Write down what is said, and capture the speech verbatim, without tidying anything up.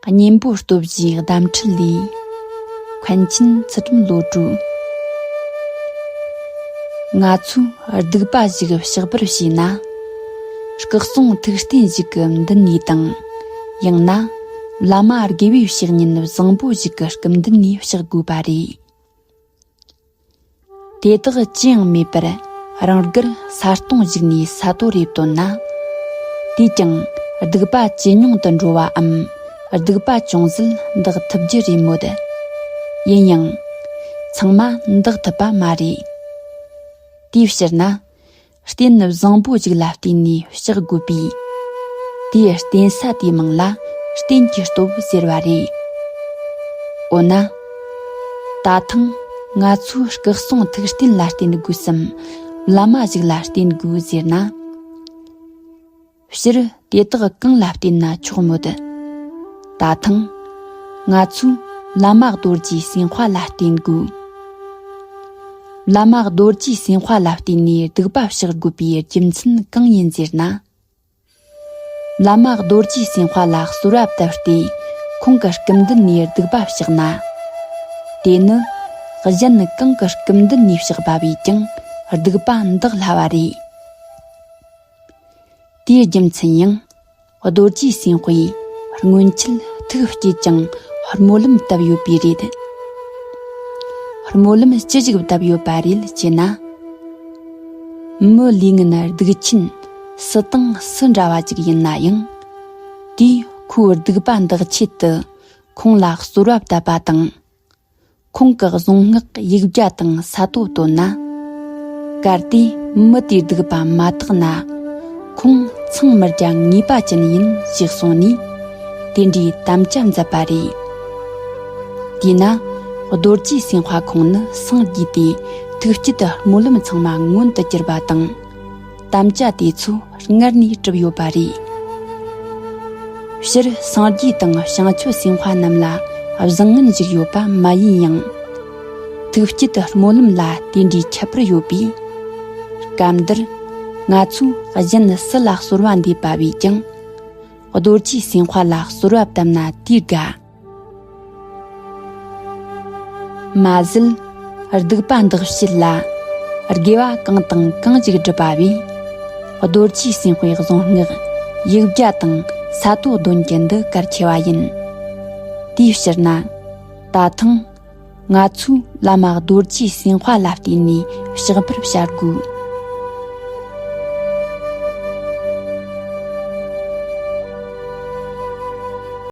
གཉེན་པོ་སྟོབས་བཞིའི་གདམས་ཁྲིད་ལས། མཁན་ཆེན་ཚུལ་ཁྲིམས་བློ་གྲོས། ང་ཚོས་སྡིག་པ་ཞིག་བཤགས་པར་བྱས་ན། སྐུ་གསུང་ཐུགས་རྟེན་ཞིག་གི་མདུན་ནས་དང་། ཡང་ན་བླ་མ་དགེ་བའི་བཤེས་གཉེན་བཟང་པོ་ཞིག་གི་སྐུ་མདུན་ནས་བཤགས་དགོས་པ་རེད། དེ་དག་ཅི་ཡང་མེད་པར་རང་དགར་ས་སྟོང་ཞིག་ནས་ས་རྡོ་རེ་བཏོན་ན། དེས་ཀྱང་སྡིག་པ་ཇེ་ཉུང་དུ་འགྲོ་བའམ་སྡིག་པ་ཅུང་ཟད་འདག་ཐུབ་རྒྱུ་རེད་མོད། ཡིན་ཡང་ཚང་མ་འདག་ཐུབ་པ་མ་རེད། དེའི་ཕྱིར་ན། རྟེན་བཟང་པོ་ཞིག་ལ་བརྟེན་ནས་བཤགས་དགོས་པས། དེའི་རྟེན་ས་དེའི་མིང་ལ་རྟེན་གྱི་སྟོབས་ཟེར་བ་རེད། འོ་ན། ད་ཐེངས་ང་ཚོས་སྐུ་གསུང་ཐུགས་རྟེན་ལ་བརྟེན་དགོས་སམ། བླ་མ་ཞིག་ལ་བརྟེན་དགོས་ཟེར་ན། སྤྱིར་དེ་དག་གང་ལ་བརྟེན་ན་ཆོག་མོད། ད་ཐེངས་ང་ཚོས་བླ་མ་རྡོ་རྗེ་སེམས་དཔའ་ལ་བརྟེན་དགོས། བླ་མ་རྡོ་རྗེ་སེམས་དཔའ་ལ་བརྟེན་ནས་སྡིག་པ་བཤགས་དགོས་པའི་རྒྱུ་མཚན་གང་ཡིན་ཟེར་ན། བླ་མ་རྡོ་རྗེ་སེམས་དཔའ་ལ་གསོལ་བ་བཏབ་སྟེ་ཁོང་གི་སྐུ་མདུན་ནས་སྡིག་པ་བཤགས་ན། དེ་ནི་གཞན་གང་གི་སྐུ་མདུན་ནས་བཤགས་པ་བས་ཀྱང་སྡིག་པ་འདག་སླ་བ་རེད། དེའི་རྒྱུ་མཚན་ཡང་རྡོ་རྗེ་སེམས་དཔའི་སྔོན་ཆད་ཐུགས་བསྐྱེད་ཅིང་སྨོན་ལམ་བཏབ་ཡོད་པས་རེད། སྨོན་ལམ་ཅི་ཞིག་བཏབ་ཡོད་པ་རེད་ཅེ་ན། མི་ལས་ངན་སྡིག་ཆེན་སུ་དང་སུ་འདྲ་བ་ཅིག་ཡིན་ན་ཡང་། དེས་ཁོའི་སྡིག་པ་འདག་ཆེད་དུ་ཁོང་ལ་གསོལ་བ་བཏབ་པ་དང་། ཁོང་གི་གཟུངས་སྔགས་ཡིག་བརྒྱ་དང་ས་རྡོ་བཏོན་ན། གལ་ཏེ་མི་དེའི་སྡིག་པ་མ་དག་ན། ཁོང་ཚང་མར་རྒྱ་ངེས་པ་ཅན་ཡིན་ཞེས་གསུངས་ནས། དེ་འདྲའི་དམ་བཅའ་མཛད་པ་རེད། དེས་ན་རྡོ་རྗེ་སེམས་དཔའ་ཁོང་ནི་སངས་རྒྱས་ཏེ་ཐུགས་བསྐྱེད་དུ་སྨོན་ལམ་ཚང་མ་མངོན་དུ་གྱུར་པ་དང་། དམ་བཅའ་དེ་ཚོ་སྔར་ནས་གྲུབ་ཡོད་པ་རེད། སྤྱིར་སངས་རྒྱས་དང་བྱང་ཆུབ་སེམས་དཔའ་རྣམས་ལ་བཟང་ངན་ཞིག་ཡོད་པ་མ་ཡིན་ཡང་། ཐུགས་བསྐྱེད་དུ་སྨོན་ལམ་ལ་དེ་འདྲའི་ཁྱད་པར་ཡོད་པས། སྐབས་འདིར་ང་ཚོས་གཞན་སུ་ལ་གསོལ་བ་འདེབས་པ་བས་ཀྱང་། རྡོ་རྗེ་སེམས་དཔའ་ལ་གསོལ་བ་བཏབ་ན་དེས་དགའ། མ་ཟད། སྡིག་པ་འདག་བྱེད་ལ། དགེ་བ་གང་དང་གང་ཞིག་བསྒྲུབས་པ་བས། རྡོ་རྗེ་སེམས་དཔའི་གཟུངས་སྔགས་ཡིག་བརྒྱ་དང་ས་རྡོ་འདོན་རྒྱུ་འདི་གལ་ཆེ་བ་ཡིན། དེའི་ཕྱིར་ན། ད་ཐེངས་ང་ཚོས་བླ་མ་རྡོ་རྗེ་སེམས་དཔའ་ལ་བརྟེན་ནས་བཤགས་པར་བྱ་དགོས།